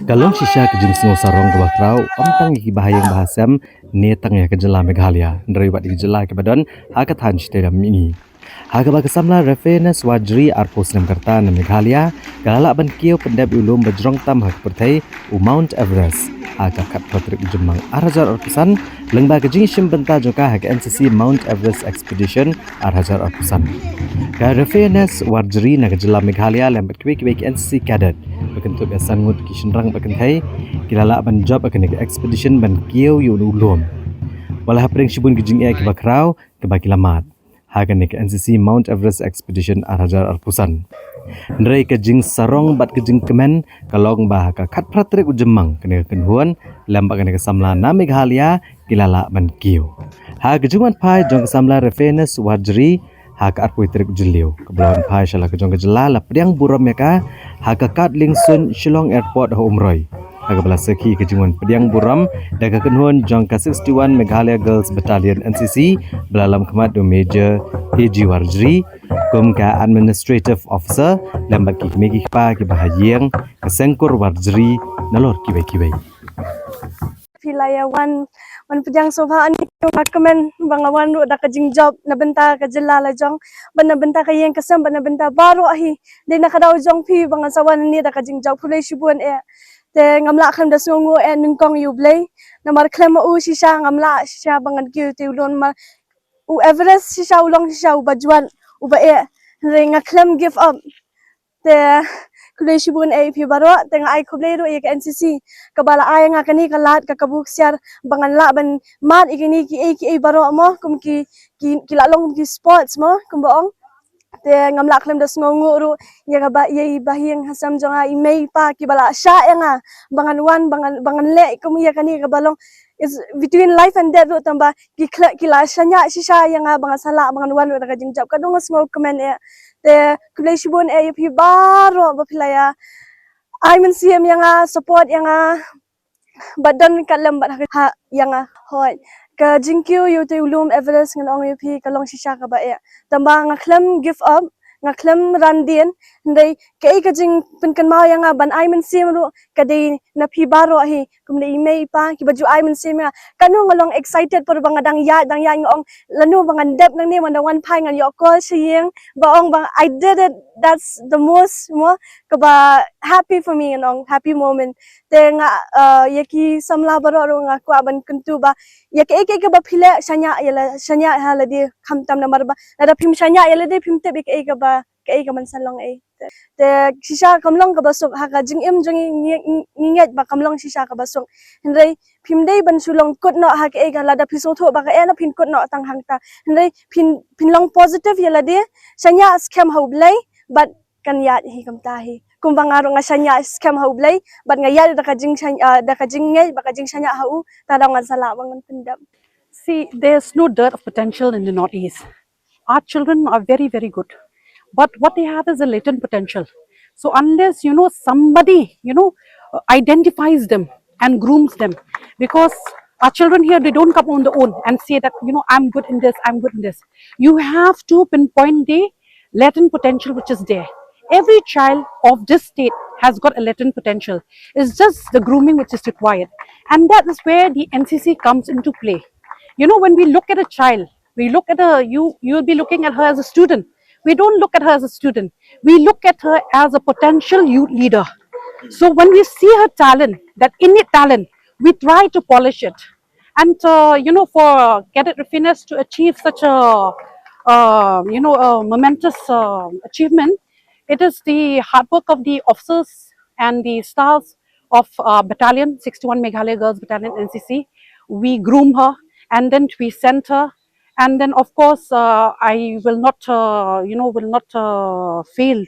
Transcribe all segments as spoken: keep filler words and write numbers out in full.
Ka long shisha ka jingsngew sarong kaba khraw, ym tang ïa ki bahaïing bahasem ne tang ïa ka jylla Meghalaya, hynrei wat ïa ki jylla kiba don ha ka thaiñ shatei lam mihngi. Ha kaba ka samla Refinus Warjri, arphew snem ka rta, na Meghalaya, ka la lah ban kiew pyndep ïa u lum ba jrong tam ha ka pyrthei, u Mount Everest, ha ka khatphra tarik u Jymmang ar hajar arphew san, lyngba ka jingshim bynta jong ka ha ka N C C Mount Everest Expedition ar hajar arphew san. Ka Refinus Warjri na ka jylla Meghalaya lem bad kiwei kiwei ki N C C cadet, ba kynthup ïa san ngut ki shynrang bad kynthei, ki la lah ban jop ha kane ka expedition ban kiew ïa u lum. Wat la hapdeng shibun ki jingeh kiba khraw kiba ki la mad ha kane ka N C C Mount Everest Expedition ar hajar arphew san. Hynrei ka jingsarong bad ka jingkmen ka long ba ha ka khatphra tarik u Jymmang, kane ka kynhun lem bad kane ka samla na Meghalaya ki la lah ban kiew. Ha ka jingwan phai jong ka samla Refinus Warjri ha ka arphew tarik u Jylliew, kaba la wan phai sha la ka jong ka jylla, la pdiang burom ïa ka ha ka kad liengsuiñ Shillong Airport ha Umroi. Ha kaba la sakhi ka jingwan pdiang burom da ka kynhun jong ka sixty-one Meghalaya Girls Battalion, N C C, ba la lamkhmat da u Major A G Warjri kum ka Administrative Officer, lem bad ki kmie ki kpa kiba ha ïing ka Sengkur Warjri, nalor kiwei kiwei. Phi la ïa wan, wan pdiang sngewbha ani, nga kmen ba nga wan ruh da ka jingjop na bynta ka jylla la jong, bad na bynta ka ïing ka sem, bad na bynta baroh hi. Dei na ka daw jong phi ba ngan sa wan ani da ka jingjop. Khublei shibun eh. Te ngam lah khlem da sngewnguh eh nyngkong ïa U Blei. Namar khlem ma u shisha ngam lah shisha ba ngan kiew te u lum, namar u Everest shisha u long shisha uba jwat, uba eh. Hynrei nga khlem give up. Te khublei shibun eh ïa phi baroh, te nga ai khublei ruh ïa ka N C C kaba la ai nga kane ka lad, ka kabu ksiar, ba ngan lah ban mad ïa kine kiei kiei baroh mo, kum ki, ki, ki la long kum ki sports mo, kumba ong. Te ngam lah khlem da sngewnguh ruh ïa kaba, ïa i bahaïing hasem jong nga, i mei i pa kiba la shah ïa nga ba ngan wan, ba ngan, ba ngan leh kum ïa kane kaba long, it's between life and death ruh, tangba ki khleh, ki la shaniah shisha ïa nga ba ngan sa lah ba ngan wan ruh da ka jingjop. Ka dang sngewkmen eh. Te khublei shibun eh ïa phi baroh ba phi la ïa ai mynsiem ïa nga, support ïa nga, bad don ka lem bad ha, ha ïa nga. Hooid, ka jingkiew ïa u te u lum Everest, ngan ong ïa phi, ka long shisha kaba eh. Tangba nga khlem give up, nga khlem ran dien. Hynrei kaei ka jingpynkynmaw ïa nga ban ai mynsiem ruh ka dei na phi baroh hi, kum dei i mei i pa kiba ju ai mynsiem ïa nga. Kano nga long excited por ba nga dang ïaid, dang ïaid, nga ong lano ba ngan dep nangne, man da wan phai ngan ïoh call sha ïing ba ong ba I did it. That's the most mo, kaba happy for me, ngan ong happy moment. Te nga, uh, ïa ki samla baroh ruh nga kwah ban kyntu ba ïa kaei kaei kaba phi leh, shaniah ïa la, shaniah ha lade khamtam, namar ba lada phim shaniah ïa lade phim tip ïa kaei kaba, kaei kaban sa long ei. Te shisha kam long kaba suk, ha ka jingim jong ngi, ngi, ngi, ngi ngeit ba kam long shisha kaba suk. Hynrei phim dei ban shu long kut noh ha kaei ka, lada phi sngewthuh ba ka eh na phin kut noh tang hangta. Hynrei phin, phin long positive ïa lade, shaniah skhem ha U Blei, bad kan ïaid hi kumta hi. Kumba nga ruh nga shaniah skhem ha U Blei, bad nga ïaid da ka jingshaniah, ah, da ka jingngeit, bad ka jingshaniah ha u, ta dang ngan sa lah ba ngan pyndep. See, there's no dearth of potential in the Northeast. Our children are very, very good. But what they have is a latent potential. So unless, you know, somebody, you know, uh, identifies them and grooms them, because our children here, they don't come on their own and say that, you know, I'm good in this, I'm good in this. You have to pinpoint the latent potential which is there. Every child of this state has got a latent potential. It's just the grooming which is required. And that is where the N C C comes into play. You know, when we look at a child, we look at a, you, you'll be looking at her as a student. We don't look at her as a student. We look at her as a potential youth leader. So when we see her talent, that innate talent, we try to polish it. And, uh, you know, for Cadet Refinus to achieve such a, uh, you know, a momentous, uh, achievement, it is the hard work of the officers and the staffs of, uh, battalion, sixty-one Meghalaya Girls Battalion, N C C. We groom her, and then we send her. And then, of course, uh, I will not, uh, you know, will not, uh, fail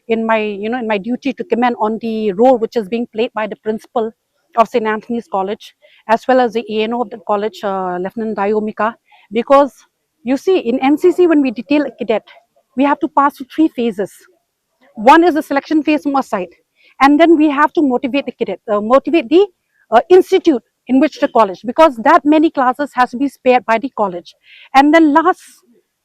in my, you know, in my duty to commend on the role which is being played by the principal of Saint Anthony's College, as well as the A N O of the college, uh, Lieutenant Dayo Mika, because you see, in N C C, when we detail a cadet, we have to pass through three phases. One is the selection phase from our side, and then we have to motivate the cadet, uh, motivate the, uh, institute in which the college, because that many classes has to be spared by the college. And then last,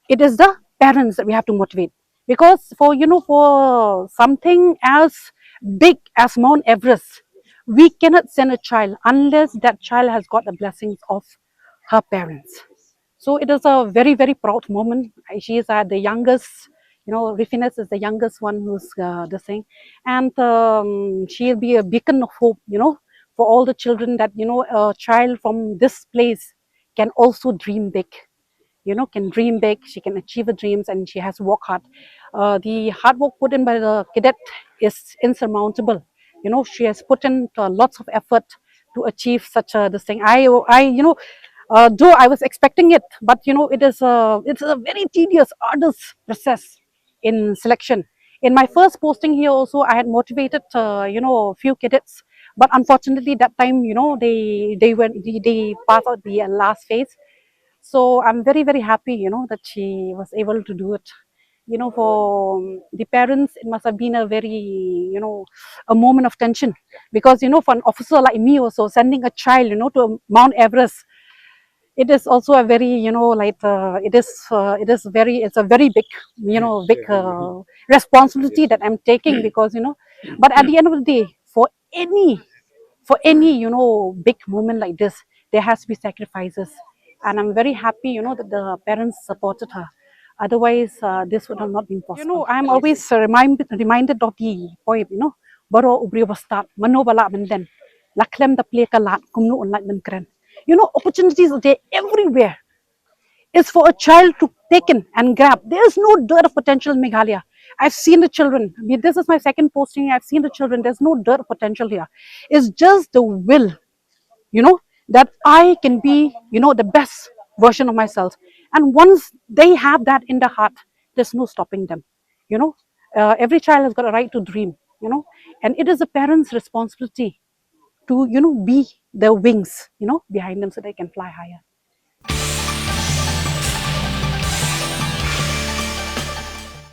it is the parents that we have to motivate, because for, you know, for something as big as Mount Everest, We cannot send a child unless that child has got the blessings of her parents. So it is a very, very proud moment. She is, uh, the youngest, you know, Rifiness is the youngest one who's, uh, the thing. And, um, she'll be a beacon of hope, you know, for all the children, that, you know, a child from this place can also dream big, you know, can dream big, she can achieve her dreams, and she has to work hard. Uh, the hard work put in by the cadet is insurmountable. You know, she has put in, uh, lots of effort to achieve such a, this thing. I, I, you know, uh, though I was expecting it, but, you know, it is a, it's a very tedious, arduous process in selection. In my first posting here also, I had motivated, uh, you know, a few cadets, but unfortunately that time, you know, they, they went, they, they passed out the, uh, last phase. So I'm very, very happy, you know, that she was able to do it. You know, for, um, the parents, it must have been a very, you know, a moment of tension, because, you know, for an officer like me also, sending a child, you know, to Mount Everest, it is also a very, you know, like, uh, it is, uh, it is very, it's a very big, you know, big, uh, responsibility that I'm taking, because, you know, but at the end of the day, for any, for any, you know, big moment like this, there has to be sacrifices. And I'm very happy, you know, that the parents supported her. Otherwise, uh, this would have not been possible. You know, I'm always, uh, remind, reminded of the poem, you know, "Baroh u briew ba stad, mano ba lah ban len, la khlem da plie ka lad, kumno un lah ban kren." You know, opportunities are there everywhere. It's for a child to take in and grab. There is no dearth of potential in Meghalaya. I've seen the children. I mean, this is my second posting. I've seen the children. There's no dearth of potential here. It's just the will, you know, that I can be, you know, the best version of myself. And once they have that in the heart, there's no stopping them. You know, uh, every child has got a right to dream, you know, and it is a parent's responsibility to, you know, be the wings, you know, behind them so they can fly higher.